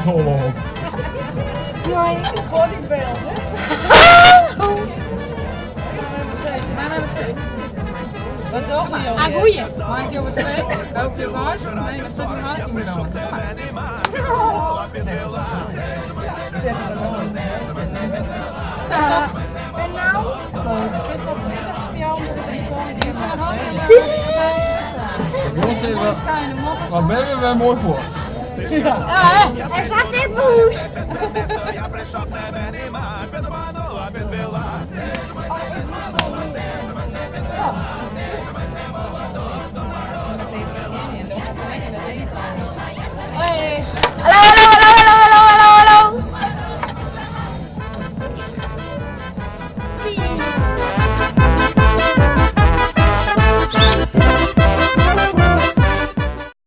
holle op. Moai. Wat dogge jo? Ah, goeie. Mei ik jo wat freegje? Roke jo wei? Nee, dat sit yn harken dan. En nou? Wat ben je wer moai fuort. Er zat in poes.